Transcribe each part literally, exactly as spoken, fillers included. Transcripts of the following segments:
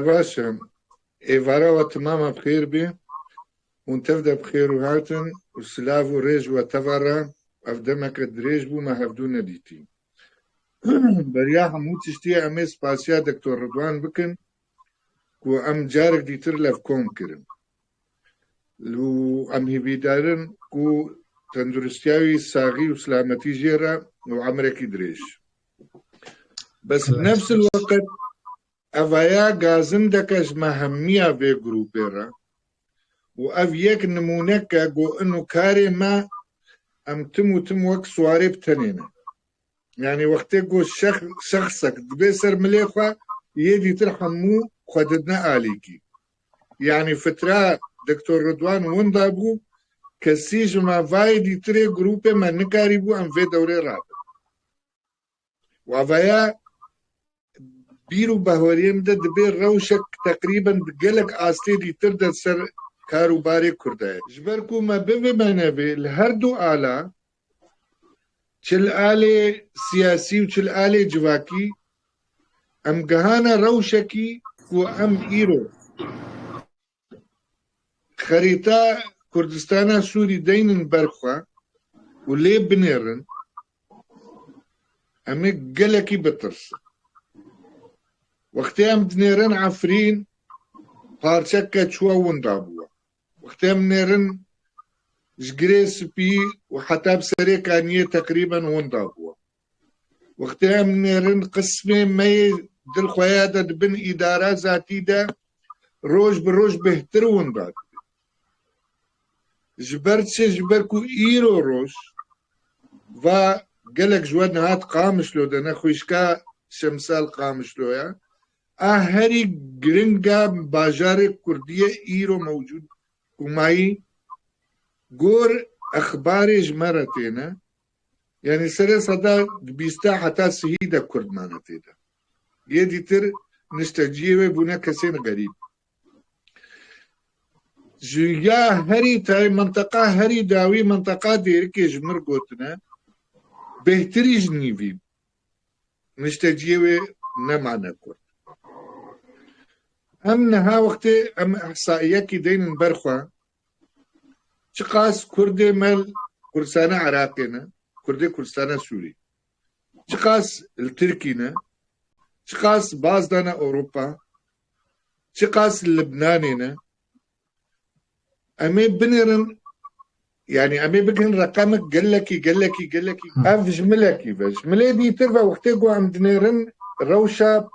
Baş e. Êvara we timama bi xêr bê. Hûn tev de bi xêr û hatin û silav û rêj we teva re. Ev demeke dirêj bû me hevdû nedîtî. Beriya hemû tiştiyê em ê spasiya Doktor Ridwan bikin ku em carek dîtir levkom kirin. Û em hîvîdar in ku tenduristiya wî saxî û silametî jê re û emrekî dirêj. Bes bi nefs il weqet evaya gazindeke ji me hemiya vê grûpê re û ev yek nimûnek e ku ino karê me em tim û tim wek siwarê bi tenê ne. Yanî wextê ku şex-, şexsek dibe ser milê xwe, yê dîtir hemû xwe didine alîkî. Yanî fitra Doktor Ridwan winda bû, kesî ji me vayê dîtirê grûpê me nikarîbû em vê dewrê rabin. Û evaya bîr û baweriyê min de dibê rewşek teqrîben bi gelek astê dîtir de ser kar û barê Kurda ye. Ji ber ku me bivê me nevê li her du ala, çi li alê siyasî û çi li alê civakî, em gihane rewşekî ku em îro xerîta Kurdistana Sûrî deynin ber xwe û lê binêrin, em ê gelekî bitirsin. Wextê em dinêrin Efrîn, parçeke çûwa winda bûwe. Wextê em nêrin ji Girê Spî û heta bi Serê Kaniyê teqrîben winda bûwe. Wextê em nêrin qismê me yê dilxweya de di bin îdara zatî de roj bi roj bêhtir winda dibe. Ji ber çi? Ji ber ku îro roj va gelek ji we niha di Qamişlo de ne, xwişka Şemsa li Qamişlo ye. A herî giringa bajarê Kurdî ye îro mewcûd, ku mayî gor exbarê ji me re têne. Yanî serê seda bîsta heta sihî de Kurd mane tê de. Yê dîtir nişteciyê wê bûne kesên xerîb. Ji ya herî tayê menteqa herî dawî menteqa Dêrikê ji mir gotine, bêhtirî ji nîvî nişteciyê wê nemane Kurd. Em niha wextê em ihsaiyekî deynin ber xwe, çiqas Kurdê me li Kurdistana Iraqê ne, Kurdê Kurdistana Sûrî, çiqas li Tirkî ne, çiqas baz dane Ewropa, çiqas li Libnanê ne, em ê binêrin, yanî em ê bikin reqemek gelekî, gelekî, gelekî. Hı. Ev ji milekî ve, ji milê dîtir ve wextê ku em dinêrin rewşa,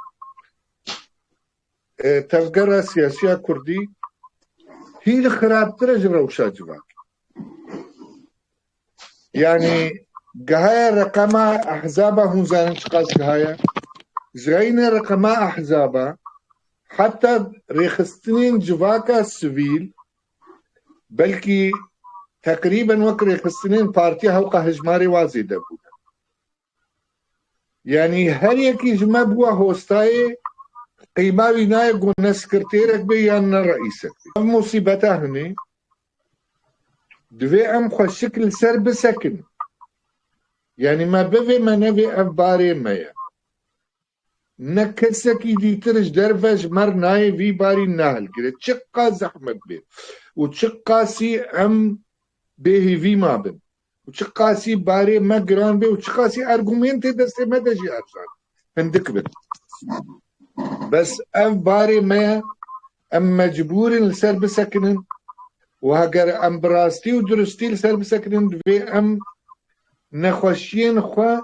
e, tevgera siyasiya Kurdî hîn xirabtir e ji rewşa civakî. Yanî gihaya reqema ehzaba, hûn zanin çiqas gihaya? Ji xeynê reqema ehzaba heta rêxistinên civaka sivîl, belkî teqrîben wek rêxistinên partiya hewqa hejmarê wa zêde bûne. Yanî her yekî ji me bûye hostayê, qîma wî nayê ku ne sekretêrek bê yan ne reîsek bê. Ev musîbeta hene, divê em xweşik li ser bisekinin. Yanî me bivê me nevê ev barê me ye. Ne kesekî dîtir ji derve ji me re nayê vî barî nahilgire. Çiqas zehmet bê û çiqasî em bêhîvî mabin û çiqasî barê me giran bê û çiqasî argumentê destê me de jî erzan hindik bin. Bes ev barê me ye, em mecbûr in li ser bisekinin û heger em bi rastî û durustî li ser bisekinin, divê em nexweşiyên xwe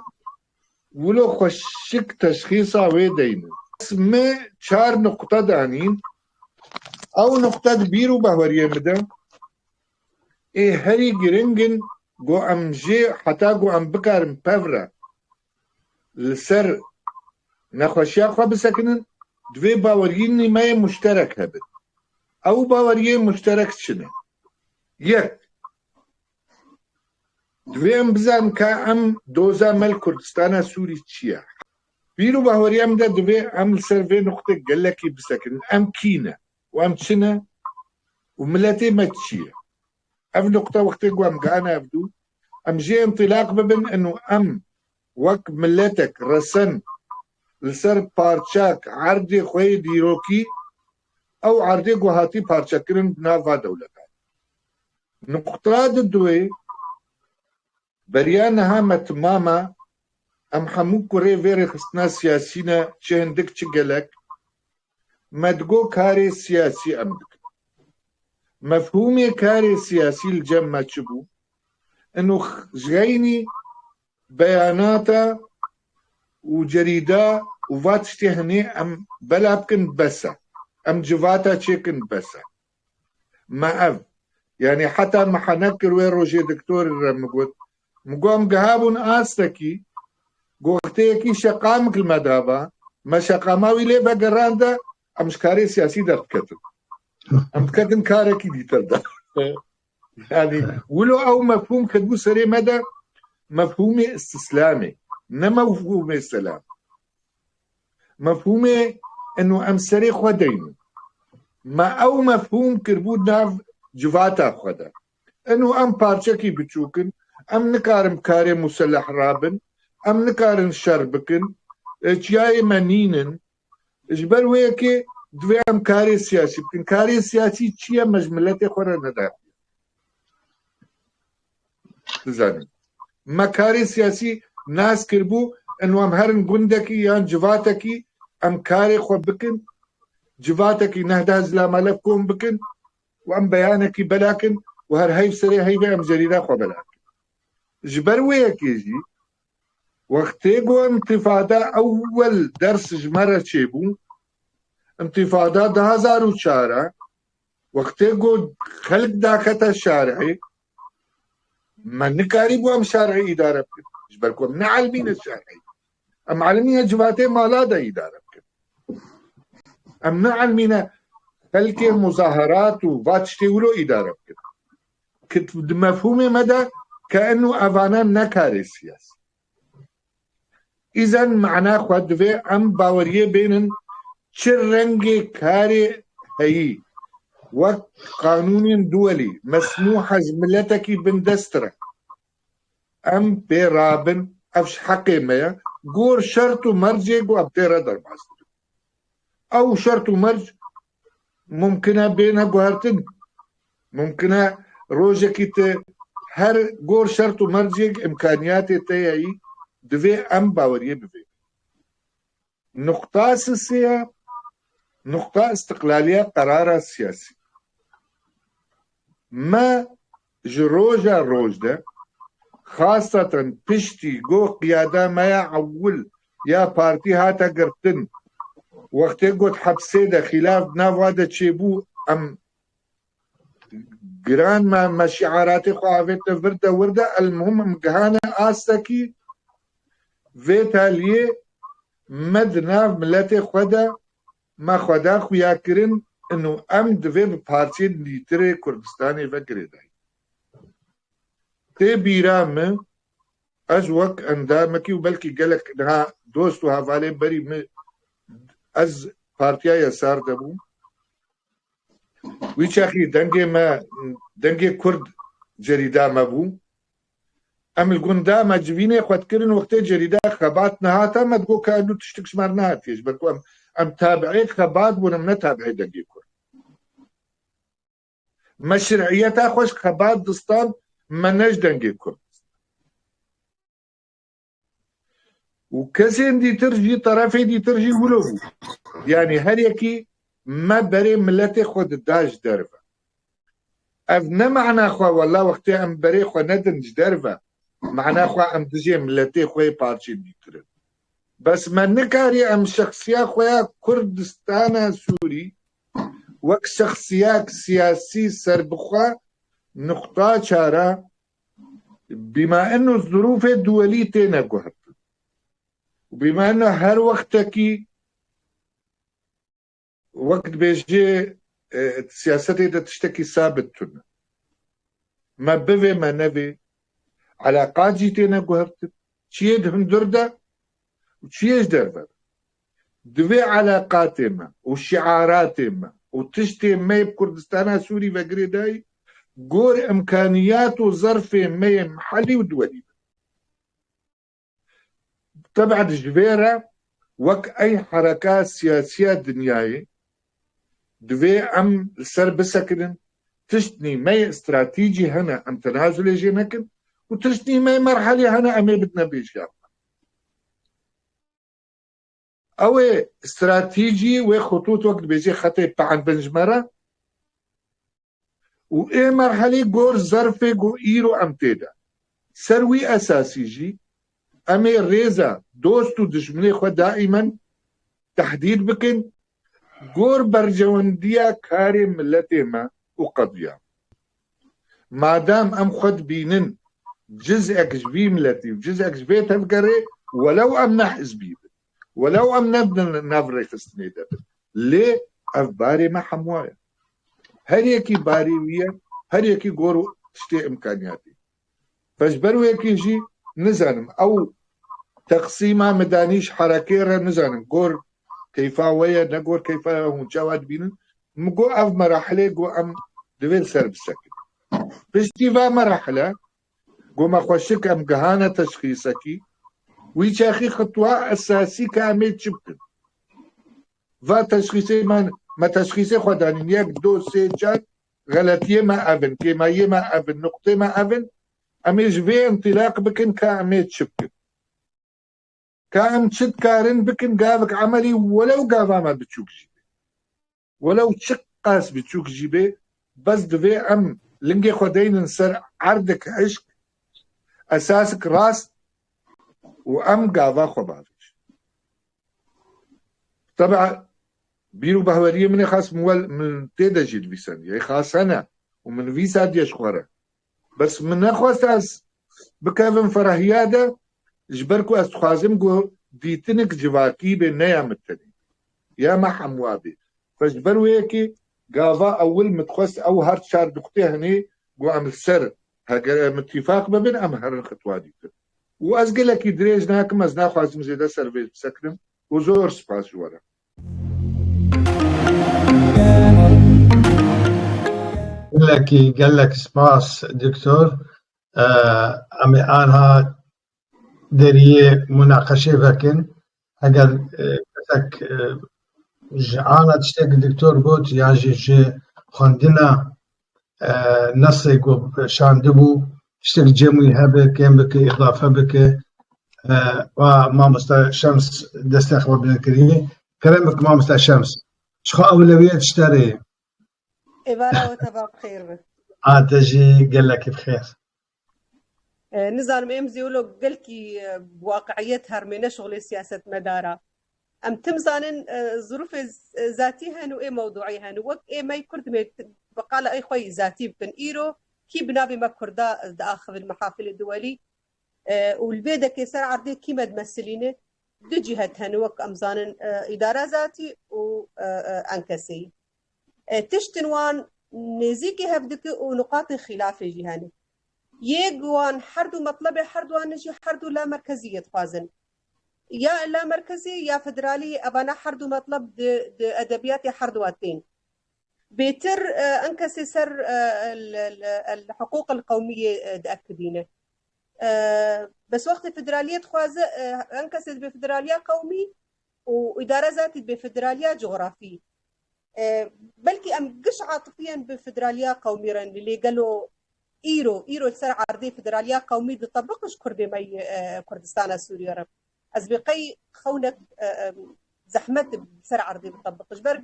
wilo xweşik teşxîsa wê deynin. Min çar nuqte danîn. Ew nuqte di bîr û baweriyê min de ê herî giring in, ku em jê heta ku em bikarin pev re li ser nexweşiya xwe bisekinin, divê baweriyên me yê muşterek hebin. Ew baweriyên muşterek çi ne? Yek, divê em bizanin ka em doza me li Kurdistana Sûrî çi ye? Bîr û baweriya min de divê em li ser vê nuqtê gelekî bisekinin. Em kî ne? Û em çi ne? Û miletê me çi ye? Ev nuqte wextê ku em gihane ev dû, em jê întilaq bibin, ino em wek miletek resen li ser parçak erdê xwe yê dîrokî ew erdê ku hatî parçekirin di nav va dewleta. Nuqta di duê, beriya niha me timama, em hemû kurê vê rêxistina siyasî ne, çi hindik çi gelek, me digo karê siyasî em dikin. Mefhûmê karê siyasî li cem me çi bû? Ino x-, ji xeynî beyanata û cerîda û va tiştê hinê em bela bikin bes e. Em civata çêkin bes e. Me ev. Yanî heta me hene kir wê rojê doktorî re min got. Min got em gihabûn astekî, goxteyekî şeqamik li me dava, me şeqama wî lê vegeranda, em ji karê siyasî derdiketin. Em diketin karekî dîtir de. Yanî wilo ew mefhûm ketibû serê me de, mefhûmê îstîslamê, ne mefhûmê selam. Mefhûmê ino em serê xwe deynin. Me ew mefhûm kiribû nav civata xwe de. Ino em parçekî biçûk in, em nikarin bi karê museleh rabin, em nikarin şer bikin, e, çiyayê me nînin. Ji ber wê yekê divê em karê siyasî bikin. Karê siyasî çi ye, me ji miletê xwe re nedaxiye. Dizanî. Me karê siyasî nas kiribû, ino em herin gundekî yan civatekî, em karê xwe bikin, civatekî nehda Zilamalev kom bikin û em beyanekî belakin û her heyv serê heyvê em cerîda xwe belakin. Ji ber wê yekê jî, wextê ku întîfada ewwel ders ji me re çêbû, întîfada du hazar û çar e, wextê ku xelk dakete şarê, me nikarîbû em şarê îdare bikin. Ji ber ku em neelmîne şarê. Em elmîne civatê mala de îdare bikin. Em neelmîne xelkê muzaherat û va tiştê wilo îdare bikin. Ki di mefhûmê me de ke eno evana ne karê siyasî. Îzen mana xwe divê em baweriyê bênin çi rengê karê heyî, wek qanûnên duwelî, mesmûh e ji miletekî bindest re. Em pê rabin, ev ji heqê me ye, gor şert û mercê ku em tê re derbas dibin. Ew şert û merc mumkin e bêne guhertin. Mumkin e rojekî te her gor şert û mercê, imkaniyatê te ye, divê em baweriyê bivê. Nuqta sisê ye, nuqta istiqlaliya qerara siyasî. Me ji roja roj de, xaseten piştî ku qiyada me ya ewil ya partî hate girtin, wextê got hepsê de xîlaf nava de çêbû, em giran me, me şiaratê xwe avête vir de wir de, el muhim em gihane astekî vê taliyê me di nav miletê xwe de me xwe da xuya kirin, ino em divê bi parçeyên dîtirê Kurdistanê ve girêdayî. Tê bîra min, ez wek endamekî û belkî gelek niha dost û hevalên berî min, ez Partiya Yesar de bûm. Wî çaxî dengê me, dengê Kurd cerîda me bû. Em li gunda me civînê xwe dikirin, wextê cerîda xebat nehata, me digot ka eno tiştik ji me re nehatiye, ji ber ku em, em tabiê xebat bûn, em ne tabiê dengê Kurd. Me şiriyeta xwe ji xebat distan, me ne ji dengê Kurd. Û kesên dîtir jî, terefê dîtir jî wilo bû. Yanî her yekî me berê miletê xwe dida ji derve. Ev ne mana xwe, wela wextê em berê xwe nedin ji derve, mana xwe em dijê miletê xwe yê parçeyên dîtir in. Bes me nikarî em şexsiya xwe ya Kurdistana Sûrî wek şexsiyek siyasî serbixwe nuqta çar e, bîma eno zirûfê duwelî têne guhertin. Bîma eno her wextekî wek dibêjê, e, siyasetê de tiştekî sabit tune. Me bivê me nevê, eleqat jî têne guhertin. Çiyê di hundir de û çiyê ji derve de. Divê eleqatê me û şiaratê me û tiştê me yê bi Kurdistana Sûrî ve girêdayî gor imkaniyat û zerfê me yê mihelî û duwelî be. Tebed ji vê re wek ey hereka siyasiya dinyayê Divê em li ser bisekinin, tiştnî me yê stratîcî hene em tenazulê jê nekin û tiştnî me yê merhelê hene em ê bidine bêjiya xwe. Ew ê stratîcî wê xutût wek dibêjê xetê pe'en bin ji me re û ê merhelê gor zerfê ku îro em tê de. Ser wî esasî jî em ê rêza dost û dijminê xwe daîmen tehdîd bikin, gor berjewendiya karê miletê me û qediya. Madam em xwe dibînin cizek ji vî miletî û cizek ji vê tevgerê, welew em ne hizbî bin, welew em ne di nav rêxistinê de bin, lê ev barê me hemwa ye. Her yekî barê wî ye, her yekî gor û tiştê imkaniyatê. Fe ji ber wê yekê jî nizanim, ew teqsîma min danî ji herekê re nizanim, gor keyfa we ye, ne gor keyfa we, hûn çawa dibînin? Min got ev merahilê got em divê li ser bisekin. Piştî va merahile, got me xweşik em gihane teşxîsekî, wî çaxî xitwa esasî ka em ê çi bikin. Va teşxîsê me, me teşxîsê xwe danîn, yek, do, sê, çar, xeletiyê me ev in, kêmayiyê me ev in, nuqtê me ev in, em ê ji vê întilaq bikin ka em ê çi bikin. Ka em çi dikarin bikin, gavik emelî welew gava me biçûk jî be. Welew çi qas biçûk jî be, bes divê em lingê xwe deynin ser erdik hişk, esasik rast û em gava xwe bavêjin. Teba bîr û bahweriyê min ê xas min wel, min tê de jî divîseniye, ê xas hene û min vîsa diye ji xwe re. Bes min nexwest ez bikevim ferahiya de, ji ber ku ez dixwazim ku dîtinik civakî bê, ne ya min tenê, ya me hemwa bê. Fe ji ber wê yekê gava ewil min dixwest ew her çar nuqtê henê ku em li ser, heger em îtîfaq bibin, em herin xitwa dîtir. Û ez gelekî dirêj nakim, ez naxwazim zêde ser vê biseknim û zor spas ji we re. Gelekî, gelek spas, doktor. Em ê anha deriyê munaqeşê vekin. Eger, e, kesek, e, ji ana tiştek doktor got, yan jî ji xwendina, e, nesê ku şandibû, tiştek cem wî hebe, kêm bike, îdafe bike, e, wa mamoste Şems destê xwe bilind kirî. Kerem bik mamoste Şems. Ji xwe ewlewiyet ji te re ye. Êvara we teva bi xêr be. A te jî gelekî bi xêr. E, nizanim, em zî wilo gelkî, e, bi waqi'iyet hermê, ne şixulê siyasetmedara. Em tim zanin, e, zirûfê z-, e, zatî hene û ê mewduî hene. Wek ê me yê Kurd, me t-, bi qala ê xwe yî zatî bikin. Îro kî bi navê me Kurda diaxivin mehafilê duwelî? E, û li vê dekê ser erdê kî me dimesilîne? Du cihet hene, wek em zanin, e, îdara zatî û, e, e, enkeseyî. E, tiştin wan nêzîkî hev dike û nuqatê xîlafê jî hene. Yek wan her du metlebê her duan jî her du la merkezî yê dixwazin. Ya la merkezî ya federalî, evana her du metleb di, di edebiyatê her dua tên. Bêtir, e, enkesê ser, e, el, el, el hiqûq el qewmiyê, e, diekidîne. E, bes wextê federaliyê dixwaze, e, enkesê dibe federaliya qewmî û îdare zatî dibe federaliya cografî. E, belkî em giş atifiyen bi federaliya qewmî re ne, lê gelo îro, îro li ser erdê federaliya qewmî ditebiq ji Kurdê me yê, e, Kurdistana Sûriyê re? Ez bê qey xewnek, e, e, zehmet ser erdê bitebiq. Ji ber,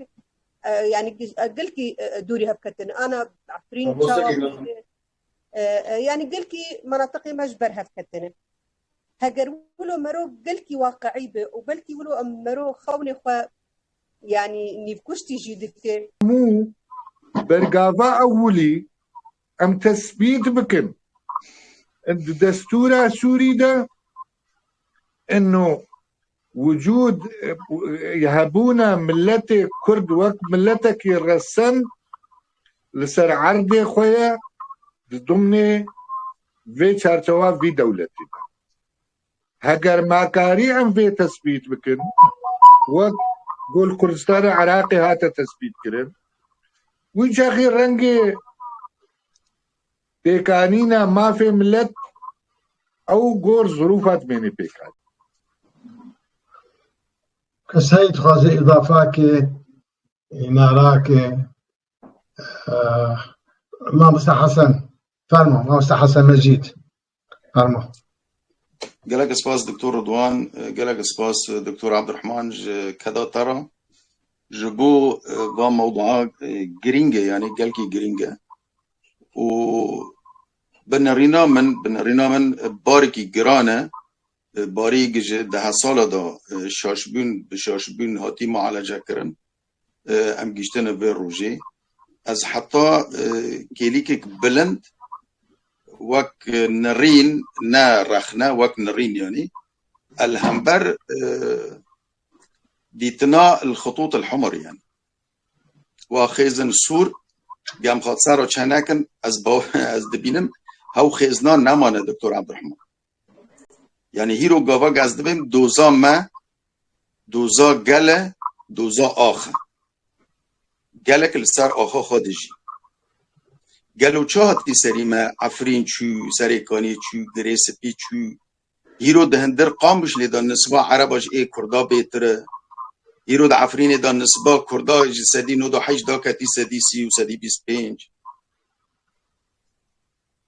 e, yanî gi-, e, gelkî, e, e, dûrî hev ketine. Ana Efrîn, çawa, e, e, yanî gelkî menatiqê me ji ber hev ketine. Heger wilo mero gelkî waqi'î be û belkî wilo em mero xewnê xwe, yanî nîvkuştî jî dike. Hemû bergava ewilî em tesbît bikin. Di destûra Sûrî de ino wicûd, e, hebûna miletê Kurd wek miletekî resen li ser erdê xwe ye, di dimnê vê çarçewa vî dewletî de. Heger me karî em vê tesbît bikin, wek ku li Kurdistanê Iraqê hate tesbît kirin, wî çaxî rengê pêkanîna mafê milet ew gor zirûfa dimênê pêkanîn. Kesayî dixwaze îdafakê Îna rake, e, Mamoste Hesen. Fermo, Mamoste Hesen Mecîd. Fermo. Gelek spas Doktor Ridwan, gelek spas Doktor Abdurrahman ji keda te re. Ji bo, e, va mewdua, e, girîng e, yani gelkî girîng e. Û bi nerîna min, bi nerîna min, e, barekî giran e. E, barî ji dehe sala de, e, şaşbûn, bi şaşbûn hatî mualece kirin. E, em gihîştine vê rojê. Ez heta, e, kêlîkek bilind wek, e, nirîn, ne rexne, wek nirîn, yanî el hember, e, dîtina el xitût el humur, yanî wa xêzin sûr, gem xwe ser çe nekin, ez baw-, ez dibînim, hew xêzna nemane, Doktor Abdurrahman. Yani hîro gava ez dibêm doza me, doza gel e, doza ax e. Gelek li ser axa xwe dijî. Gelo çi hat vî serî me, Efrîn çû, Serêkanî çû, Girê Spî çû. Hîro di hindir Qamişlê de nisba Ereba ji ê Kurda bêtir e. Hîro di Efrînê de nisba Kurda ji sedî nod û heşt daketî sedî sî û sedî bîst pênc.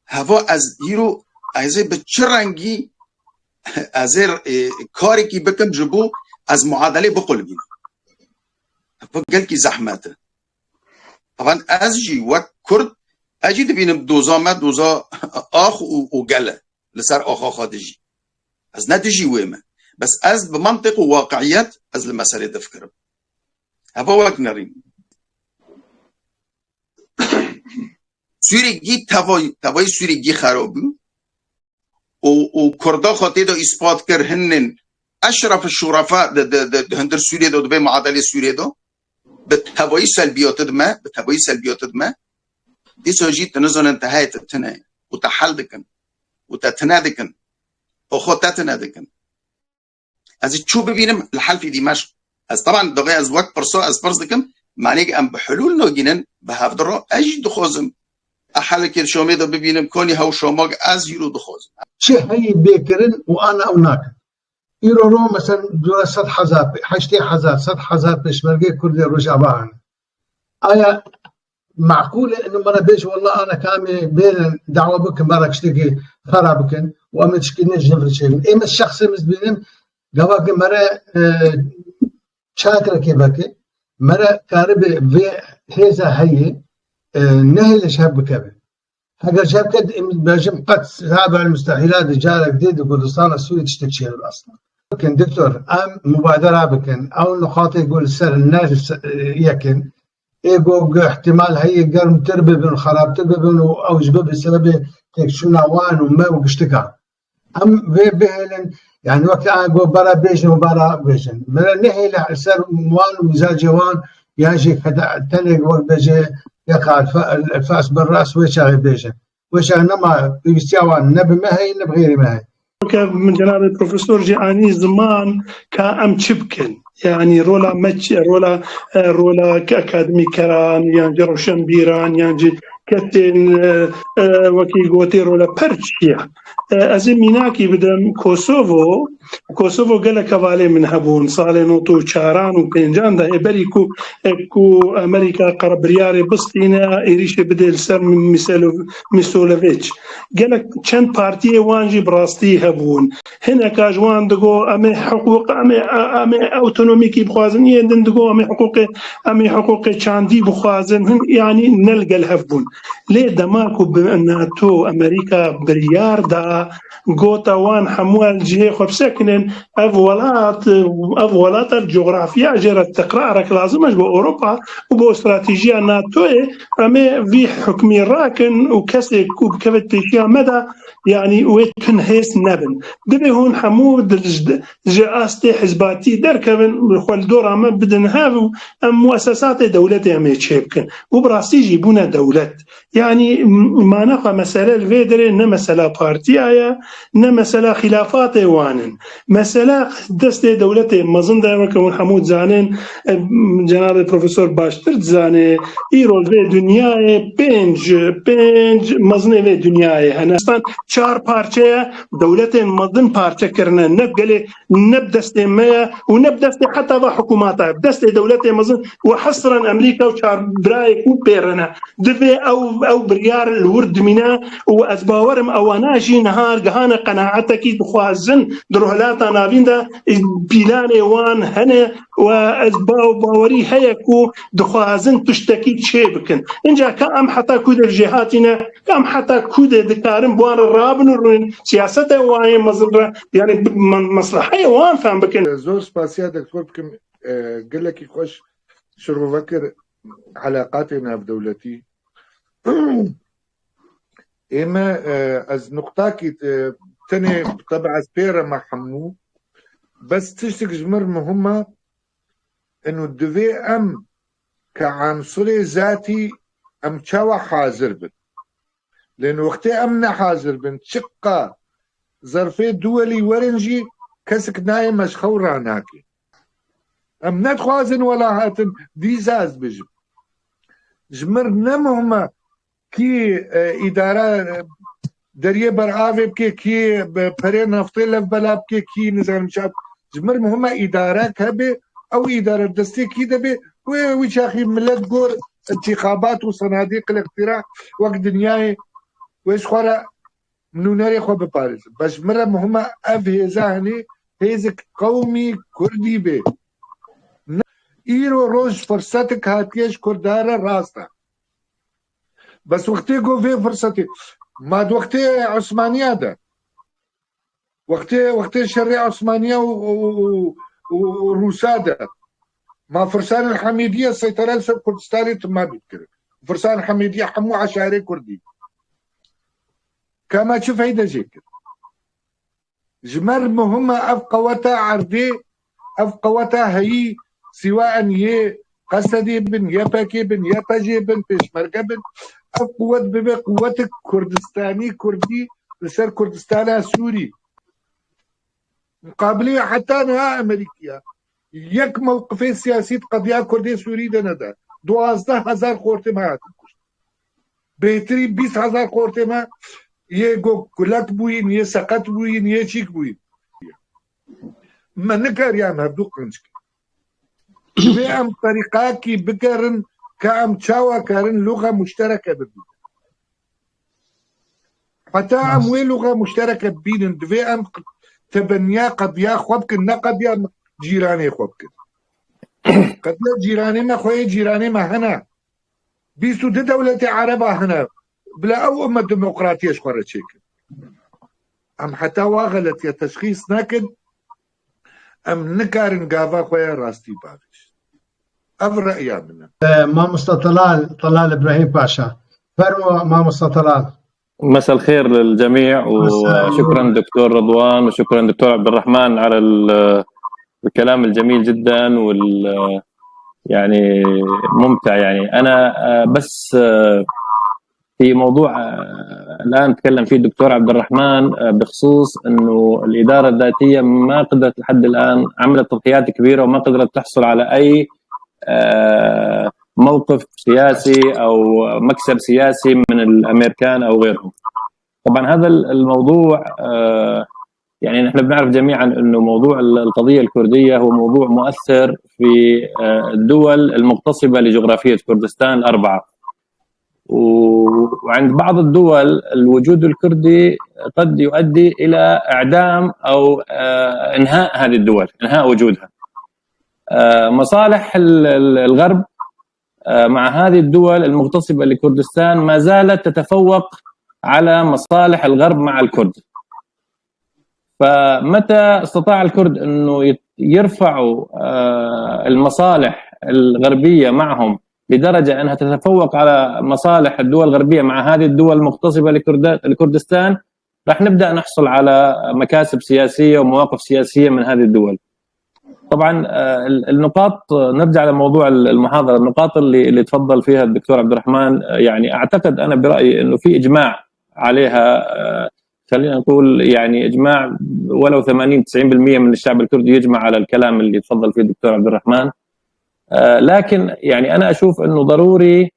Heva ez hîro, ez ê bi çi rengî ez ê, e, karekî bikim ji bo ez muadelê biqulibînim. Heva gelkî zehmet e. Taban ez jî wek Kurd, ez jî dibînim doza me, doza ax û, û gel e. Li ser axa xwe dijî. Ez ne dijî wê me. Bes ez bi mantiq û waqiiyet ez li meselê difikirim. Heva wek nerîn. Sûrî gî tevayî, tevayî Sûrî gî xerab bû. Û, û Kurda xwe tê de îspat kir, hinên eşref şurafa di, di, di, di hundir Sûriyê de, di vê muadelê Sûriyê de, bi tevayî selbiyatid me, bi tevayî selbiyatid me, dîsa jî tu nizanin te heye, tu tune ye. Û te hel dikin. Û te tune dikin. Û xwe te tune dikin. Ez ê çû bibînim li Helfî Dîmeşq. Ez, teban, divê ez wek pirso ez pirs dikim, manê em bi hulûl nagînin, bi hevdira ez jî dixwazim. E helekê li Şamê de bibînim, konî hew Şamak ez hîro dixwazim. Çi heyî bê kirin û ana ew nakin. Îro ro, meselen, dûre sed hezar, heştê hezar, sed hezar pêşmergê Kurdê Rojava hene. Aya meqûl e, inu me re bêje, wela ana kamê bêrin dawa bikin, me re tiştekî xera bikin û em ê tiştekî ne ji vir çêbin. Ê min şexsê min dibînim, gava ke me re, e, çakirekê veke, me re karibe vê hêza heye, e, nehêle ji hev bikeve. Heger ji hev ket, em bêjim qet zaba el mustehîlat, carek dê di Kurdistana Sûrî tiştek çêbibe asla. Bikin, doktor, em mubadera bikin, ew nuqatê ku li ser ne li se-, yekin, ê ku, ku ihtimal heye germtir bibin, xerabtir bibin û ew ji bibe sebebê têkçûna wan û me û giştikan. Em vê bihêlin, yani wek a got, bara bêjin û bara bêjin. Mere nehêle li ser wan û mizacê wan, yan jî keda-, tenê wek bêje, yeka el fe-, el fes bir ras wê çaxê bêjin. Wê çaxê nema pêwîstiya wan ne bi me heye, ne bi xêrî me heye. Weke min cenabê profesor jî anî ziman ka em çi bikin? Yanî rola me çi ye? Rola, e, rola ke-, akademîkeran, yan jî rewşenbîran, yan jî kesên, e, e, wekî gotê rola per çi ye? E, ez ê mînakî bidim. Kosovo, Kosovo gelek hevalê min hebûn. Salê nod û çaran û pêncan de, ê berî ku, e, ku Amerîka qere biryarê bistîne, êrîşê bidê li ser Miselo-, Misoleviç. Gelek çend partiyê wan jî bi rastî hebûn. Hineka ji wan digo, em ê hiqûq, em ê, em ê otonomîkî bixwazin, yên din digo, em ê hiqûqê, em ê hiqûqê çandî bixwazin, hin, yanî ne li gel hev bûn. Lê dema ku bi NATO, Amerîka biryar da, gota wan hemû el cihê xwe bisekinin, ev welat, ev welat, ev coxrafiya jê re teqrarek lazim e ji bo Ewropa û bo stratejiya NATOyê, em ê vî hukmî rakin û kesê ku bikeve pêşiya me de, yanî wê tund hês nebin. Divê hûn hemû di-, ji, ji astê hizbatî derkevin, xwe li dora me bidin hev û em muesesatê dewletê em ê çêbikin. Û bi rastî jî bûne dewlet. Yanî, m-, mane xwe mesele li vê derê ne mesela partiya ye, ne mesela xîlafatê wan in. Mesela destê dewletê mezin de, weke hûn hemû dizanin, e, m-, cenabê profesor baştir dizane, îro li vê dinyayê pênc, pênc mezinê vê dinyayê hene. Stan çar parçe ye, dewletên mezin parçe kirine, ne gelê ne bi destê me ye û ne bi destê heta va hikûmata ye, bi destê dewletê mezin û hesran Amerîka û çar birayê ku pê re ne. Divê ew, ew biryar li wir dimîne û ez bawerim ewana jî niha gihane qenaetekî dixwazin di Rojhilata Navîn de pîlanê wan hene û ez baw-, bawerî heye ku dixwazin tiştekî çê bikin. Înca ka em heta ku de jêhatî ne, em heta ku de dikarin bi wan re rabin û rûnin, siyaseta wan yê mezin re, yanî bi-, me-, mesleheyê wan fehm bikin. Zor spasiya doktor bikim, e, gelekî xweş şirove kir eleqatê navdewletî. Ê me, e, ez nuqtakî, e, tenê, tebe ez pê re me hemû, bes tiştek ji mir muhim e, eno divê em ke ensurê zatî em çawa hazir bin. Lê wextê em nehazir bin, çiqa zerfê duwelî werin jî kesik nayê me ji xew ranake. Em nedixwazin wela hatin, dîsa ez dibêjim. Ji mir ne muhim e kî, e, îdara, e, deriyê ber avê bike, kî bi perê naftê levbela bike, kî nizanim çap. Ji mir muhim e îdarek hebe, ew îdare destê kî de be, wê wî çaxî milet gor intixabat û senadîq îqtîra wek dinyayê wê ji xwe re nûnerê xwe biparêzin. Bes ji min re muhim e ev hêza hinê hêzik qewmî kurdî bê. Ne, îro roj firsetik hatiye ji kurda re rast e. Bes wextê got vê firsetê, ma di wextê Osmaniya de, wextê, wextê şerê Osmaniya û, û, û, û, û Rûsa de, ma firsanên Hemîdiye seytera li ser Kurdistanê tima bî dikirin. Firsan Hemîdiye hemû eşarê Kurdî. Ka me çi feyde jê kir? Ji me re muhim e ev qeweta erdê, ev qeweta heyî, sîwaen yê Qesedê bin, Y P G bin, Y P J bin, Pêşmerge bin, ev quwet bibe quwetek Kurdistanî, Kurdî li ser Kurdistana Sûrî. Muqabilê heta niha Amerîkaya yek mewqifê siyasî di qediya Kurdê Sûrî de neda. Duwazdeh hezar xortê me hatin kuştin. Bêhtirî bîst hezar xortê me yê go gulek bûyîn, yê seqet bûyîn, yê çîk bûyîn. Me nikariya em hevdû qenc kin. Divê em terîqakî bigerin ke em çawa karin luxa muştereke bibînin. Heta em wê luxa muştereke bibînin, divê em q-, tebeniya qediya xwe bikin, ne qediya cîranê xwe bikin. Qediya cîranê me xwe yê cîranê me hene. Bîst û du dewletê Ereba hene. Bila ew ummet demokratiyê ji xwe re çêkin. Em heta wa xeletiye teşxîs nekin, em nikarin gava xwe ya rastî bavêjin. Ev re'ya min e. Ee, Mamosta Talal, Talal İbrahim Paşa. Fermo, Mamosta Talal. مساء الخير للجميع، مساء النور. وشكرا دكتور رضوان، وشكرا دكتور عبد الرحمن على ال-، الكلام الجميل جدا وال، يعني، ممتع. يعني، أنا، آه، بس، آه، في موضوع، آه، الآن تكلم فيه الدكتور عبد الرحمن، آه، بخصوص إنه الإدارة الذاتية ما قدرت لحد الآن، عملت تضحيات كبيرة وما قدرت تحصل على أي، آه، موقف سياسي أو مكسب سياسي من الأمريكان أو غيرهم. طبعًا هذا ال-، الموضوع، آه، يعني نحن بنعرف جميعًا إنه موضوع ال-، القضية الكردية هو موضوع مؤثر في، آه، الدول المغتصبة لجغرافية كردستان الأربعة. و-، وعند بعض الدول الوجود الكردي قد يؤدي إلى إعدام أو، آه، إنهاء هذه الدول، إنهاء وجودها. آه، مصالح ال-، ال-، الغرب، آه، مع هذه الدول المغتصبة لكردستان ما زالت تتفوق على مصالح الغرب مع الكرد. فمتى استطاع الكرد إنه يت-، يرفعوا، آه، المصالح الغربية معهم لدرجة أنها تتفوق على مصالح الدول الغربية مع هذه الدول المغتصبة لكرد-، لكردستان، راح نبدأ نحصل على مكاسب سياسية ومواقف سياسية من هذه الدول. طبعا، آه، ال- النقاط، نرجع لموضوع ال- المحاضرة. النقاط اللي اللي تفضل فيها الدكتور عبد الرحمن، آه، يعني أعتقد أنا برأيي إنه في إجماع عليها. آه، خلينا نقول يعني إجماع ولو ثمانين تسعين بالمية من الشعب الكردي يجمع على الكلام اللي تفضل فيه الدكتور عبد الرحمن. آه، لكن يعني أنا أشوف إنه ضروري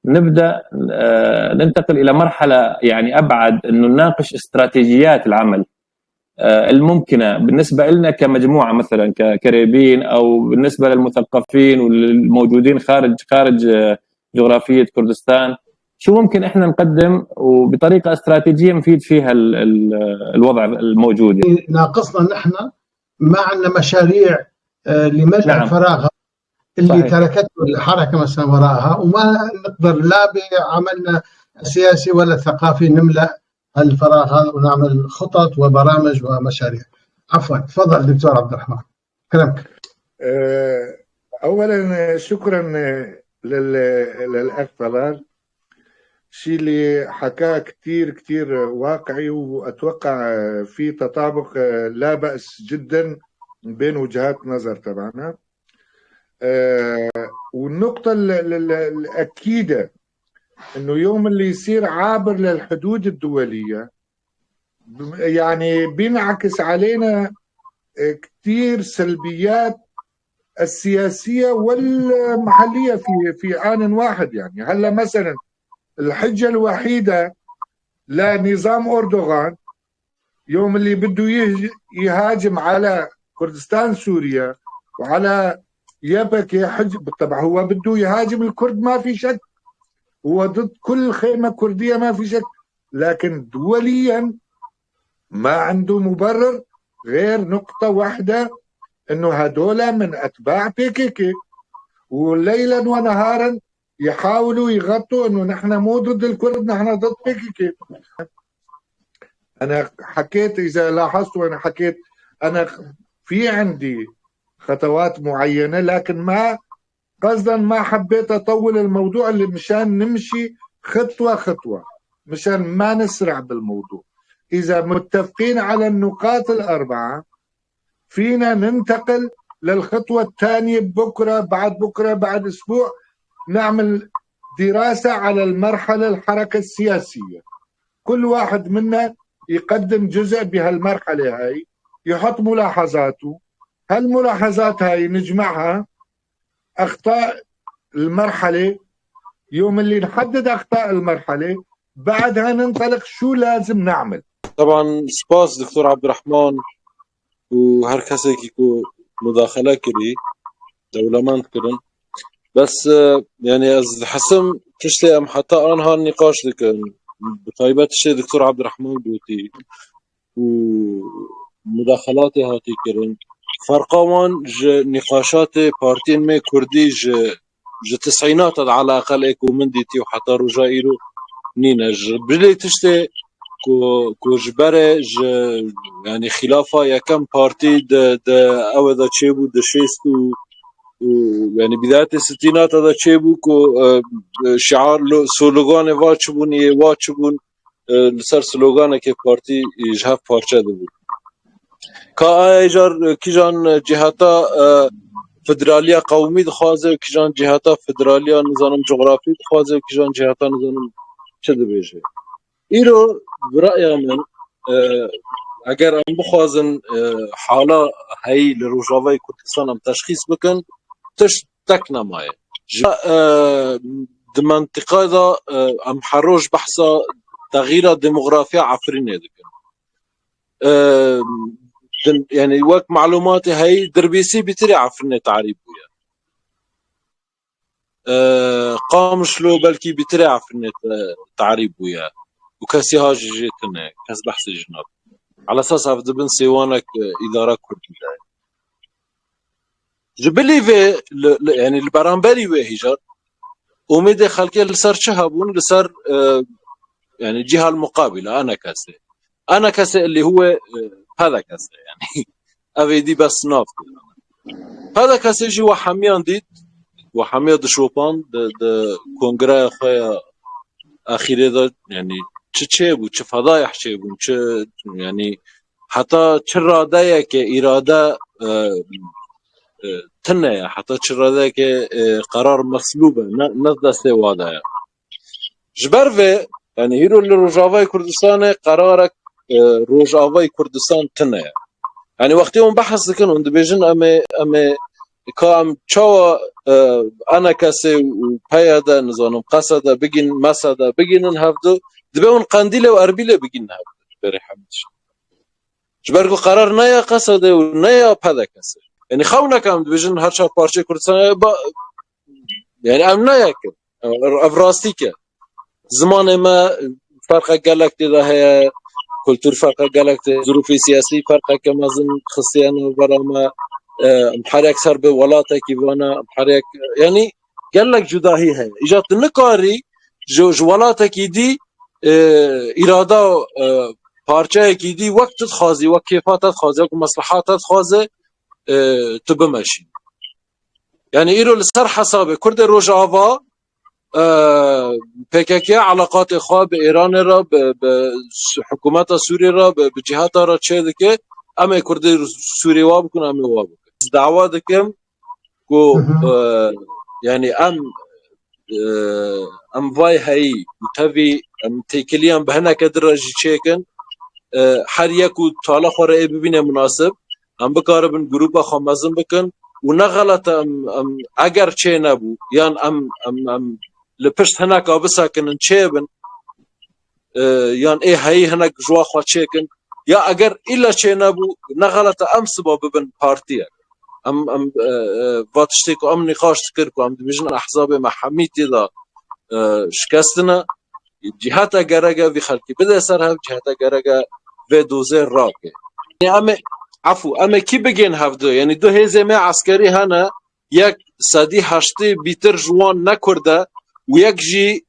نبدأ، آه، ننتقل إلى مرحلة يعني أبعد، إنه نناقش استراتيجيات العمل، آه، الممكنة بالنسبة لنا كمجموعة، مثلًا ككاريبيين، أو بالنسبة للمثقفين والموجودين خارج، خارج، آه، جغرافية كردستان. شو ممكن إحنا نقدم وبطريقة استراتيجية نفيد فيها ال-، ال-، الوضع الموجود؟ ناقصنا نحن، ما عندنا مشاريع، آه، لملء نعم. الفراغ اللي صحيح. تركته الحركة مثلًا وراءها، وما نقدر لا بعملنا السياسي ولا الثقافي نملأ الفراغ هذا ونعمل خطط وبرامج ومشاريع. عفوًا، تفضل دكتور عبد الرحمن، كلامك. آه، أولًا، آه، شكرًا، آه، لل-، للأخ طلال. شي اللي حكاه كتير، كتير واقعي، وأتوقع، آه، في تطابق، آه، لا بأس جدًا بين وجهات نظر تبعنا. آه، والنقطة ال-، ال-، ال-، الأكيدة إنه يوم اللي يصير عابر للحدود الدولية، ب-، يعني بينعكس علينا، آه، كتير سلبيات السياسية والمحلية في، في آن واحد. يعني هلأ مثلًا الحجة الوحيدة لنظام أردوغان يوم اللي بده يه-، يهاجم على كردستان سوريا وعلى يبكي حج-، طبعا هو بده يهاجم الكرد، ما في شك، هو ضد كل خيمة كردية، ما في شك، لكن دوليًا ما عنده مبرر غير نقطة واحدة، إنه هدول من أتباع بي كي كي، وليلًا ونهارًا يحاولوا يغطوا إنه نحن مو ضد الكرد، نحن ضد بي كي كي. أنا حكيت، إذا لاحظتوا، أنا حكيت، أنا في عندي خطوات معينة، لكن ما، قصدًا ما حبيت أطول الموضوع اللي مشان نمشي خطوة خطوة، مشان ما نسرع بالموضوع. إذا متفقين على النقاط الأربعة، فينا ننتقل للخطوة الثانية بكرة، بعد بكرة، بعد أسبوع، نعمل دراسة على المرحلة، الحركة السياسية. كل واحد منا يقدم جزء بهالمرحلة هاي، يحط ملاحظاته. هالملاحظات هاي نجمعها، أخطاء المرحلة، يوم اللي نحدد أخطاء المرحلة، بعدها ننطلق شو لازم نعمل. طبعا سپاس دکتۆر عەبدولڕەحمان و هەر کەسێکی کو مداخلە کردی، دەولەمەند کردن. بەس، ئە، یعنی، ئەز حەسم تشتێ ئەم حتا ئانها نیقاش دکن، بە تایبەت تشتێ دکتۆر عەبدولڕەحمان گوتی و مداخلاتێ هاتی کردن. فەرقا وان ji nîqaşatê partiyên me kurdî ji، ji tisînata de, ala eqel ê ku min dîtî û heta roja îro nîne. Ji bilî tiştê ku, ku ji berê ji, yanî xîlafa yekem partî di, di ew de çêbû, di şêst û, û, yanî bidayetê sitînata de çêbû ku, e, e, şiar, lo-, sloganê va çi bûn, yê wa çi bûn, e, li ser sloganekê partî, e, ji hev parçe dibû. Ka aya car, e, kîjan cihata, e, federaliya qewmî dixwaze, kîjan cihata federaliya, nizanim, cografî dixwaze, kîjan cihata, nizanim, çi dibêje. Îro, bi raya min, e, eger em bixwazin, e, hala heyî li Rojavayê Kurdistan em teşxîs bikin, tişt tek nemaye. Ji, e, di mentiqe de, e, em her roj behsa texîra demografiya Efrînê dikin. E, din, yani wek malumatê heyî, Dirbêsî bêtirê Efrînê tarî bûye. E, Qamişlo belkî bêtirê Efrînê te-, tarî bûye. Û kesî ha jî jê tune, kes behsê jî nake. Ala esas ev dibin sêwanek, e, îdara Kurdî de. Ji bilî vê, li, li, yani li beramberî wê hîjar, umêdê xelkê li ser çi hebûn? Li ser, e, yani cihal muqabil, A N K S. A N K S اللي هو, e, P D K S yani. Ev êdî bes nav. P D K S jî we hemiyan dît, we hemiya dişopand di, di kongreya xwe ya exîrê de, yani çi çêbû, çi fedayeh çêbûn, çi, yani heta çi radeyeke, îrade, e, e, tune ye. Heta çi radeyeke, e, qerar meslûb e, ne, ne destê wa de ye. Ji ber vê, yani, îro li Rojavayê Kurdistanê qerarek, e, Rojavayê Kurdistan tune ye. Yani, wextê hûn behs dikin, hûn dibêjin, em ê, em ê, ka em çawa, e, ENKSê û PYD, nizanim, QSD bigîn, MSD bigînin hevdu, dibe hûn Qendîlê û Erbîlê bigînin hevdu, ji berê hemî tişt. Ji ber ku qerar ne ya QSDê û ne ya PDKSê. Yani, xewneke em dibêjin her çar parçeyê Kurdistanê, ba-, yani, em ne yek in. Ev rastî ke. Zimanê me ferqek gelek tê de heye, kultur ferqek gelek tê, zirûfê siyasî ferqeke mezin xistiye navbera me. E, em her yek ser bi welatekî vana, em her yek, yani, gelek cudahî heye. Îca tu nikarî ji, ji welatekî dî, e, îrada, e, parçeyekî dî wek tu dixwazî, wek kêfa te dixwaze, wek mesleha te dixwaze, e, tu bimeşî. Yani, îro li ser hesabê Kurdê Rojava, e, PKK eleqatê xwe bi Îranê re, bi, bi s-, hikûmeta Sûriyê re, bi, bi cihata re çê dike, em ê Kurdê Sûriyê wa bikin, em ê wa bikin. Ez dawa dikim ku, Hı hı. e, yani, em, e, em vay heyî û tevî em têkiliyan bi hineke din re jî çêkin, e, her yek û tala xwe re ê bibîne munasib, em bikaribin grûpa xwe mezin bikin û ne xelet e em, em eger çê nebû, yan em, em, em li pişt hineka bisekinin çêbin, e, yan ê heyî hinek ji wa xwe çêkin, ya eger îla çê nebû, ne xelet e em siba bibin partiyek. Em, em, e, e, va tiştê ku em nîqaş dikir, ku em dibêjin ehzabê me hemî tê de, e, şikestine. Cihata gerek e vî xelkî bide ser hev, cihata gerek e vê dozê rake. Em ê, efû, em ê kî bigên hevdu? Yanî du hêzê me eskerî hene, yek sedî heştê bîtir ji wan ne Kurd e û yek jî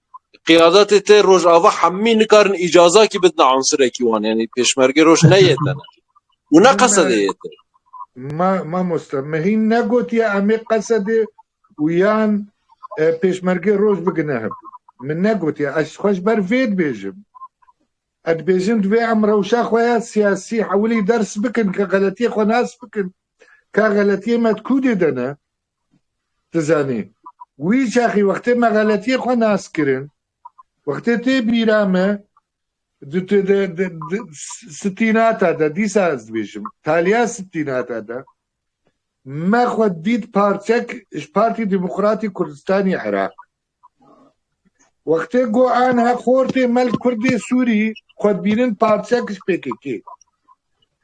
qiyadetê tê Rojava hemî nikarin îcazakî bidine unsurekî wan, yanî pêşmergê roj ne yê te ne. Û ne Min, qesedê yê te. Ma-, mamoste, min hîn negotiye em ê qesedê û yan, e, pêşmergê roj bigine hev. Min negotiye. Ez xwe ji ber vê dibêjim. Ez dibêjim, divê em rewşa xwe ya siyasî hewilî ders bikin, ke xeletiyê xwe nas bikin. Ka xeletiyê me di kûdê de ne, tu zanî. Wî çaxî wextê me xeletiyê xwe nas kirin, wextê tê bîra me, di, di, di, di, di, s-, sitînata de, dîsa ez dibêjim, taliya sitînata de, me xwe dît parçek ji Partî Demokratî Kurdistanî Iraq. Wextê got, anha xortê me li Kurdê Sûrî xwe dibînin parçek ji P K K.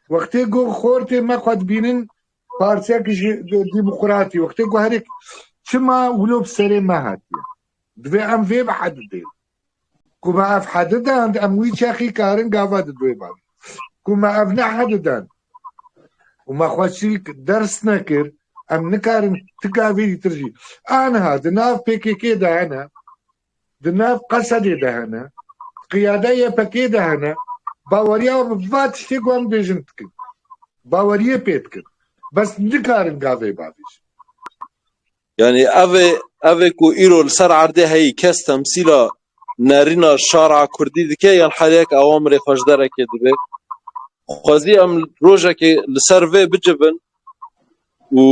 Wextê got, xortê me xwe dibînin parçek ji de-, demokratî. Wextê got, herek çima wilo bi serê me hatiye? Divê em vê bihedidin. Ku me ev hedidand, em wî çaxî karin gava di duê bavê. Ku me ev nehedidand û me xwe çîk ders nekir, em nikarin ti gavê dîtir jî. Aniha di nav P K K de hene, di nav Qesedê de hene, qiyada Y P G de hene, baweriya bi va tiştê ku em bêjin dikin. Baweriyê pê dikin. Bes nikarin gavê bavêjin. Yani ev ê, ev ê ku îro li ser erdê heyî kes temsîla nerîna şara kurdî dike, yan her yek ewamirê xwe ji derekê dibe. Xwezî em rojekê li ser vê bicivin û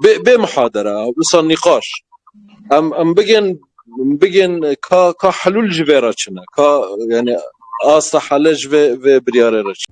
bê, bê muhadere, wisa nîqaş. Em, em bigên, bigên ka, ka helûl ji vê re çi ne, ka, yani asta hele ji vê, vê biryarê re çi.